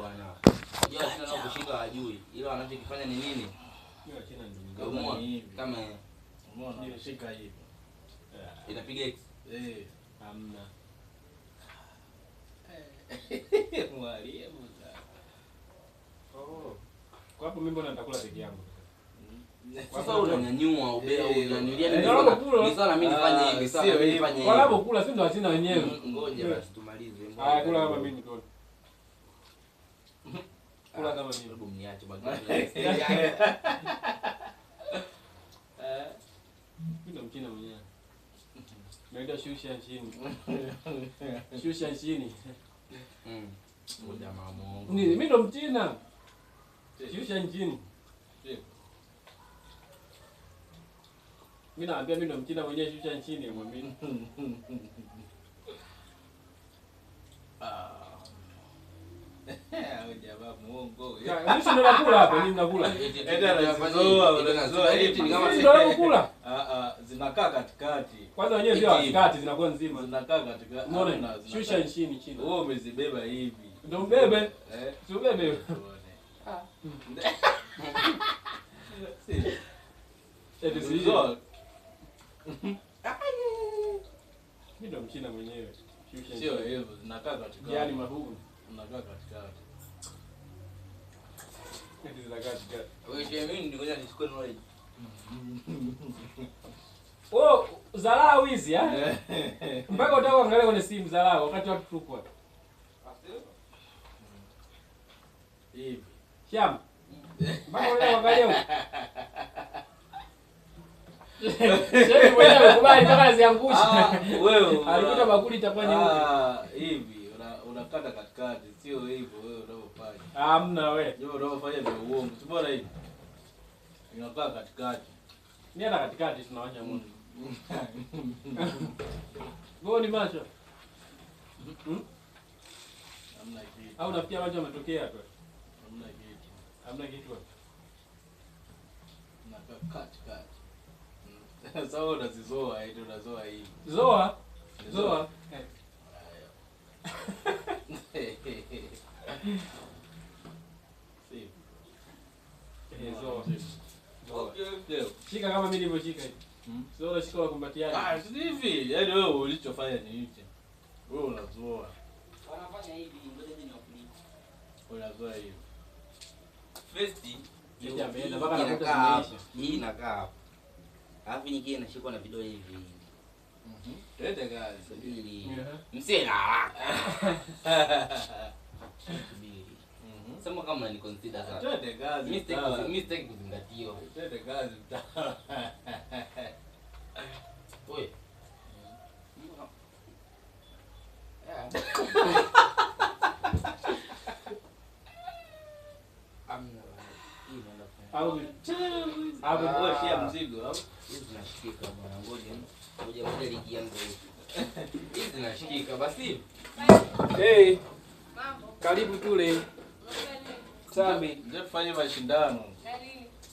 bwana. Unajua Wachina nao kushika hawajui. Ila wanachokifanya ni nini? Hiyo China ndio. Umeona? Hivi. Kama Umeona? Shika hivi. Inapiga X. Eh. Hamna. Mwalimu sasa. Oh. Kwa hapo mimi mbona nitakula peke yangu? Sasa unanyanyua ubea unanyanyulia Eh, ni wala sawa. kula. Ni sawa na mimi nifanye Ah, hivi, sawa sio na mimi hivyo. nifanye hivi. Wala hapo kula si ndo Wachina wenyewe. Ngoja basi tumalize. Haya, kula kama mimi tuone. Kula kama mimi. Hebu mniache bwana. Mimi ndo Mchina mwenyewe. Naenda shusha chini. Shusha chini. Ngoja mama. Ni mimi ndo Mchina. Shusha chini. Mimi naambia mimi ndo Mchina mwenyewe, shusha chini mwamini. Ah. Jamaa muongo. Mimi si ndo nakula hapa, mimi nakula. Mimi ndo nakula. Ah ah, zinakaa katikati. Kwanza wenyewe sio katikati, zinakuwa nzima. Zinakaa katikati. Umeona? Shusha chini chini. Wewe umezibeba hivi. Ndio mbebe. Eh. Si ubebe. Ah. Eti si. Zoa. Mimi ndo Mchina mwenyewe. Shusha Sio chini. hivyo, zinakaa katikati. Yaani mahugu. Zinakaa katikati. Eti zinakaa katikati. Wewe mimi ndio ngoja nichukue knowledge. Oh, dharau hizi ah? Mpaka utaka kuangalia kwenye simu dharau wakati watu tuko hapa. Hivi. Sham. Mpaka unataka kuangalia huko. Shehe mwenyewe amekubali mpaka aziangushe. Ah, wewe Alikuta bakuli itakuwa nyeupe. Ah, hivi unakata katikati, sio hivyo wewe unavyofanya. Hamna wewe. Wewe unavyofanya ndio uongo. Si bora hivi. Inakaa katikati. Ni hata katikati tunawacha moto. Wewe ni macho. Hamna kitu. Au nafikia macho yametokea tu. Hamna kitu. Hamna kitu. Inakaa katikati. Sasa unazizoa hivi, unazoa hivi. Zoa. Zoa. Si. Zoa. Shika kama mimi nilivyoshika hivi. Sio unashika unakumbatiana. Ah, si hivi. Yaani wewe ulichofanya ni hichi. Wewe unazoa. Wanafanya hivi, ngoja mimi niwakulipe. Unazoa hivi. First Eti ameenda mpaka anakuta zimeisha. Hii inakaa hapa. Alafu nyingine inashikwa na vidole hivi. Twende kazi. Subiri. Msiwe na haraka. Subiri. Sema kama unaniconsider sana. Twende kazi. Mimi sitaki kuzingatiwa. Twende kazi mtaala. Wewe. Amna. Au hapo wewe shia mzigo au? Hizi zinashikika bwana, ngoja. Ngoja ngoja ligi yangu. Hizi zinashikika basi. Hey, Mambo. karibu tule. Sami. Ndio tufanye mashindano.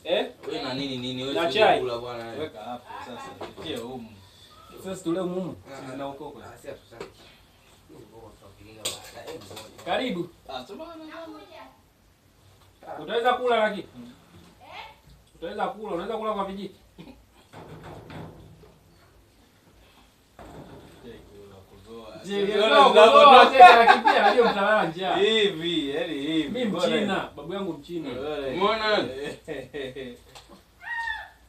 Eh? Wewe na nini nini wewe Na chai. kula bwana. Weka hapo sasa. Tie humu. Sasa tule humu. Sisi na ukoko. Ah, si hatutaki. Hizi mboga tutapiga baadaye. Karibu. Ah, sema na. Utaweza kula lakini. Utaweza kula, unaweza kula kwa vijiti. Hivi, yaani hivi. Mimi Mchina, babu yangu Mchina. Umeona?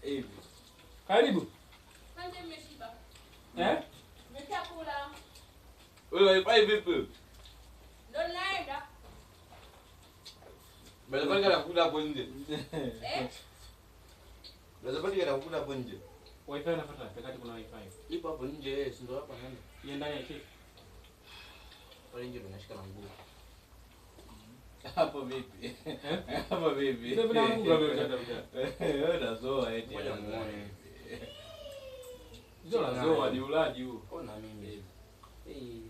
Hivi. Karibu. Kwanza nimeshiba. Eh? Nimeshakula. Wewe wifi vipi? Ndio naenda. Bado nakula hapo nje. Eh? Bado nakula hapo nje. Wifi inafuata, wakati kuna wifi. Ipo hapo nje, si ndio hapa naenda. Yeye ndani ya cheki. Pale nje tunashika na nguo. Hapo vipi? Hapo vipi? Sasa vina nguo kama vile. Wewe unazoa eti. Ngoja muone. Sio unazoa ni ulaji huu. Ona mimi. Eh.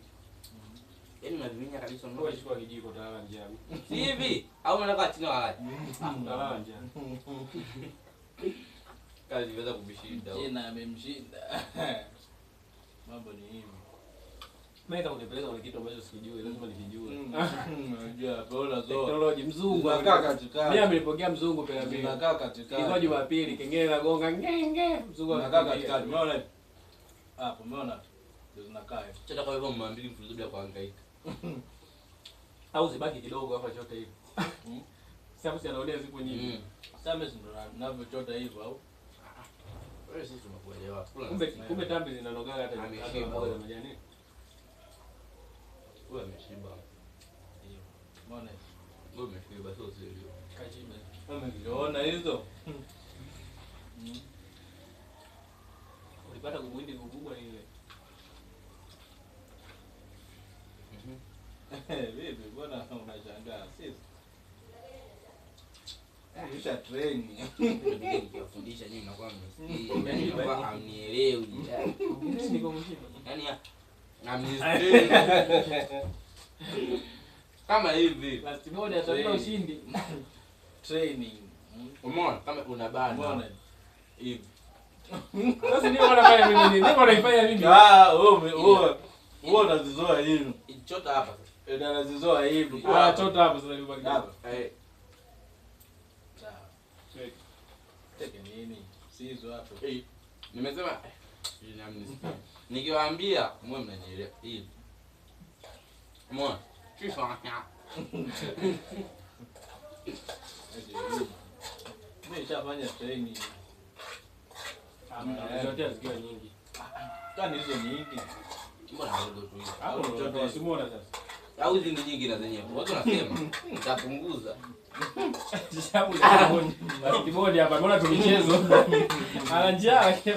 Yaani unaviminya kabisa unaona. Wewe chukua kijiko utalala njaa. Si hivi? Au unataka chini walaji? Utalala njaa. Kazi iweza kubishinda. Jina amemshinda. Mambo ni hivi. Mimi kama unipeleka kwenye kitu ambacho sikijui, lazima nikijue. Unajua, bora zoa. Teknoloji mzungu. Zinakaa Mimi katikati. amelipokea mzungu pela mbili. Zinakaa katikati. Ilikuwa Jumapili, kengele nagonga ngenge, mzungu Zinakaa anakimbia. katikati. Umeona hivi? Hapo umeona? Ndio zinakaa hivi. Chota kwa hivyo mara mbili mfululizo bila kuhangaika. Au zibaki kidogo hapa chote hivi. Mm. Sasa si anaonea zipo nyingi. Sasa mimi si ndo ninavyochota hivyo au? Wewe sisi tunakuelewa. Kula Kumbe na- kumbe tambi zinanogaga hata Ameshiba. hata mboga za majani. Wewe ameshiba. Hiyo. Umeona hivi? Wewe umeshiba sio sivyo. Kashiba. Umeziona hizo? Ulipata kubuindi kukubwa ile. Vipi, mbona unashangaa? Sisi Nisha train. Nikiwafundisha nyinyi mnakuwa mnisikii. Yaani mnakuwa hamnielewi. Niko kushiba. Yaani hamnisikii. Kama hivi. Last moja atafuta ushindi. Training. Umeona kama unabana. Umeona hivi? Sasa ndio wanafanya mimi nini? Ndio wanaifanya mimi. Ah, wewe wewe wewe unazizoa hivi. Chota hapa sasa. Ndio anazizoa hivi. Ah, chota hapo sasa ndio Hapa. Eh, Sawa. Teke nini? Si hizo hapo. eh, nimesema eh, hamnisikii. Nikiwaambia mwe mnanielewa hivi. Umeona? Kisha Mimi nishafanya training. Zote zikiwa nyingi. Kwani hizo nyingi? Mbona ndogo tu hizi? Hapo ndio simuona sasa. Au hizi ni nyingi na zenyewe. Watu wanasema nitapunguza. Last moja hapa mbona tumichezo. Ana njaa lakini